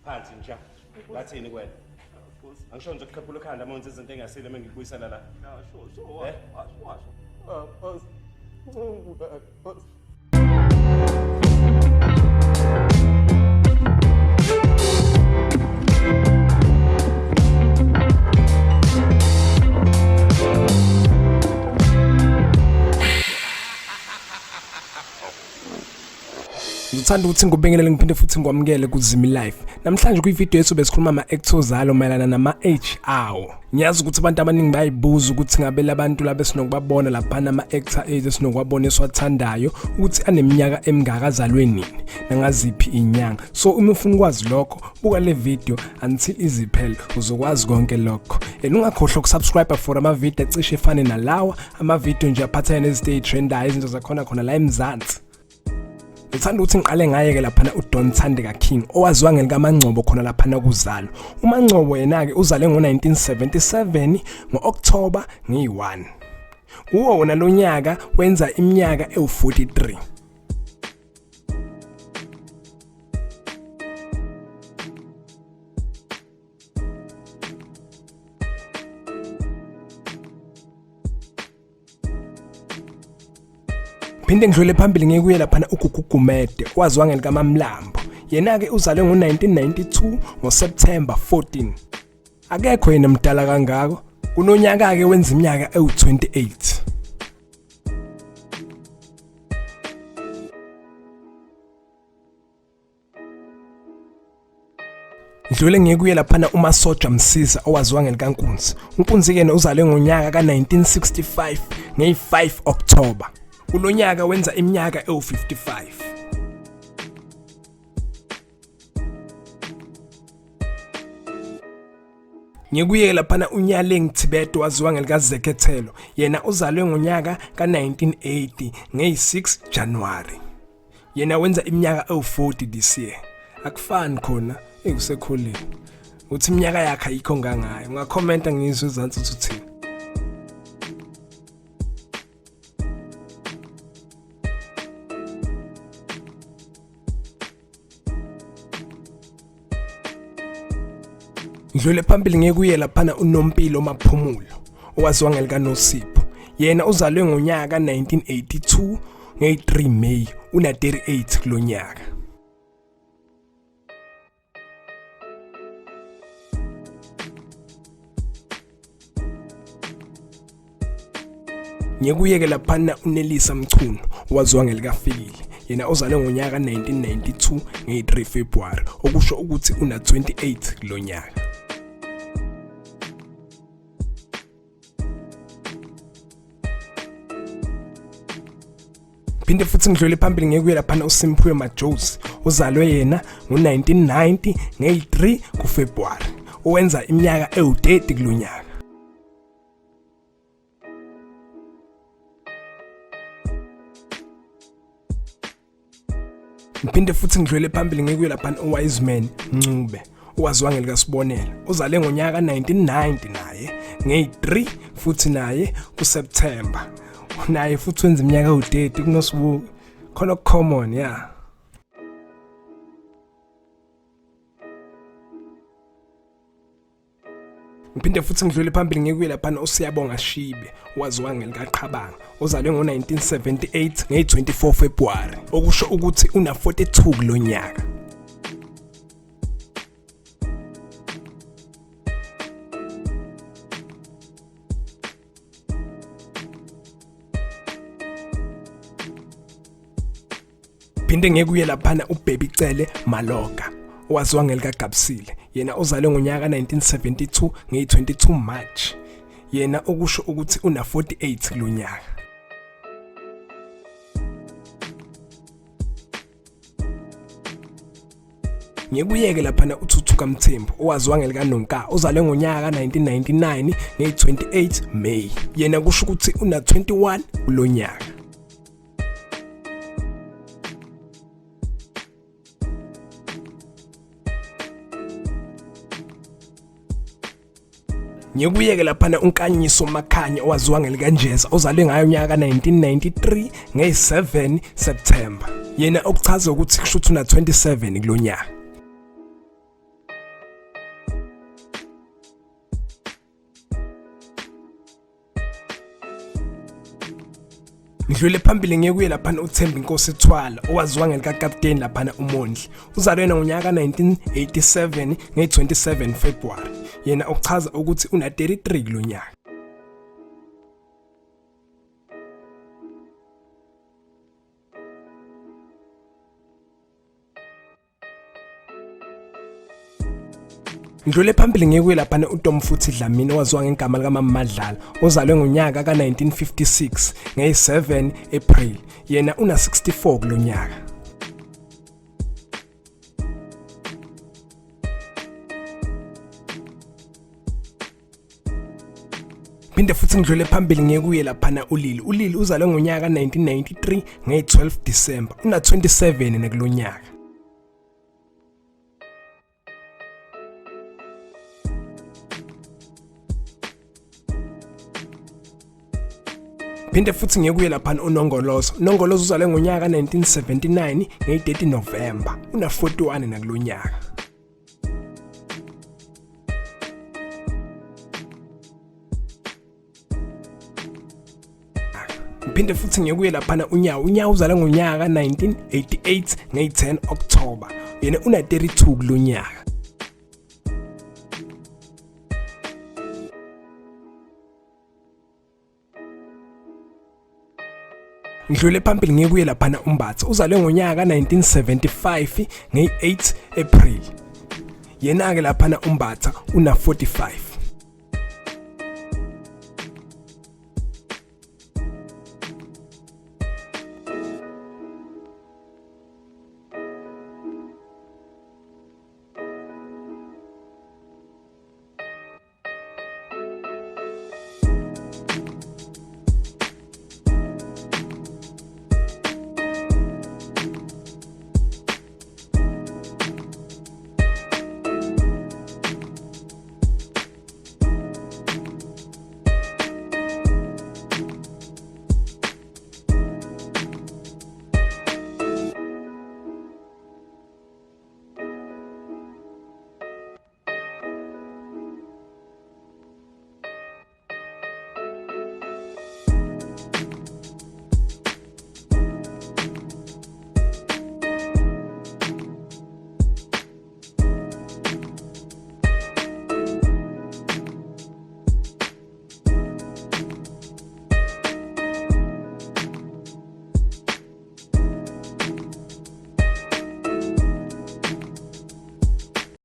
Phansi nja. Bathini kuwena? Angisho nje ukuqhephula ikhanda uma wenza izinto engasile uma ngikubuyisela la. Eh? Ngithanda ukuthi ngikubingelele ngiphinde futhi ngikwamukele kuZimi Life. Namhlanje kwivideo yethu besikhuluma ama-actors alo mayelana nama-age awo. Ngiyazi ukuthi abantu abaningi bayayibuza ukuthi ngabe labantu laba esinokubabona laphana ama-actor ethu esinokuwabona esiwathandayo ukuthi aneminyaka emingaka azalwe nini nangaziphi inyanga. So uma ufuna ukwazi lokho buka le video until iziphele uzokwazi konke lokho. And ungakhohlwa ukusubscribe for ama-video acishe efane nalawa, ama-video nje aphathene nezinto ey'trendayo, izinto zakhona khona la eMzansi. Ngithanda ukuthi ngiqale ngaye ke laphana uDon Thandeka King owaziwa ngelikaMangcobo khona laphana kuzalo. UMangcobo yena ke uzale ngo-1977 ngo-October ngiyi-1. Kuwo wona lo nyaka wenza iminyaka ewu-43. Phinde ngidlule phambili ngikuye laphana uGugu Gumede owaziwa ngelikaMamlambo. Yena-ke uzalwe ngo-1992 ngoSepthemba 14. Akekho yena mdala kangako. Kunonyaka-ke wenza iminyaka ewu-28. Ngidlule ngikuye laphana uMasoja Msiza owaziwa ngelikaNkunzi. UNkunzi ke uzalwe ngonyaka ka-1965 ngeyi-5 October. Kulonyaka wenza iminyaka ewu-55. Ngikuye laphana uNyaleng Thibeto waziwa ngelikaZekethelo. Yena uzalwe ngonyaka ka-1980 ngeyi-6 January. Yena wenza iminyaka ewu-40 this year. Akufani khona ekusekhulile. Uthi iminyaka yakhe ayikho ngangayo. Ungakhomenta ngizwe ezansi uthi uthini. Ngidlule phambili ngekuye laphana uNompilo Maphumulo owaziwa ngelikaNosipho. Yena uzalwe ngonyaka 1982 ngeyi-3 May una 38 kulonyaka. Ngekuyeke laphana uNelisa Mchunu owaziwa ngelikaFikile. Yena ozalwe ngonyaka 1992 ngeyi-3 February okusho ukuthi una 28 kulonyaka. Phinde futhi ngidlule phambili ngekuye laphana uSimphiwe Majozi uzalwe yena ngo-1990 ngeyi-3 kuFebruary owenza iminyaka ewu-30 kulonyaka. Ngiphinde futhi ngidlule phambili ngikuye laphana uWiseman Ncube owaziwa ngelikaSibonelo uzale ngonyaka 1990 naye ngeyi-3 futhi naye kuSeptember naye futhi wenza iminyaka ewu-30 kuNosibuko khona common ya yeah. Ngiphinde futhi ngidlule phambili ngikuye laphana uSiyabonga Shibe owaziwa ngelikaqhabanga ozalwe ngo-1978 ngeyi-24 February okusho ukuthi una-42 kulo nyaka. Phinde ngekuye laphana uBaby Cele Maloka owaziwa ngelikaGabsile yena ozalwe ngonyaka 1972 ngeyi-22 March yena okusho ukuthi una-48 kulonyaka. Ngikuyeke laphana uThuthuka Mthembu owaziwa ngelikaNonka ozalwe ngonyaka ka-1999 ngeyi-28 May yena kusho ukuthi una-21 kulonyaka. Ngikuyeke laphana uNkanyiso Makhanya owaziwa ngelikaNjeza ozalwe ngayo unyaka ka-1993 ngeyi-7 September. Yena okuchaza ukuthi kusho ukuthi una-27 kulonyaka. Ngidlule phambili ngiyekuye laphana uThemba Inkosi Thwala owaziwa ngelikakapteni laphana uMondli. Uzalwe yena ngonyaka 1987 nge-27 February. Yena uchaza ukuthi una-33 kulonyaka. Ngidlule phambili ngikuye laphana uTom futhi Dlamini owaziwa ngegama likaMama Madlala ozalwe ngonyaka ka-1956 ngeyi-7 April yena una-64 kulonyaka. Phinde futhi ngidlule phambili ngiyekuye laphana uLili. uLili uzalwe ngonyaka 1993 nge-12 December. Una 27 nakulonyaka. Phinde futhi ngiyekuye laphana uNongolozo. UNongolozo uzalwe ngonyaka 1979 nge-30 November. Una 41 nakulonyaka. Ngiphinde futhi ngiyekuye laphana uNyawo. UNyawo uzalwe ngonyaka 1988 ngeyi-10 October. Yena una-32 kulonyaka. Ngidlule phambili ngikuye laphana uMbatha uzalwe ngonyaka 1975 ngeyi-8 April. Yena-ke laphana uMbatha una-45.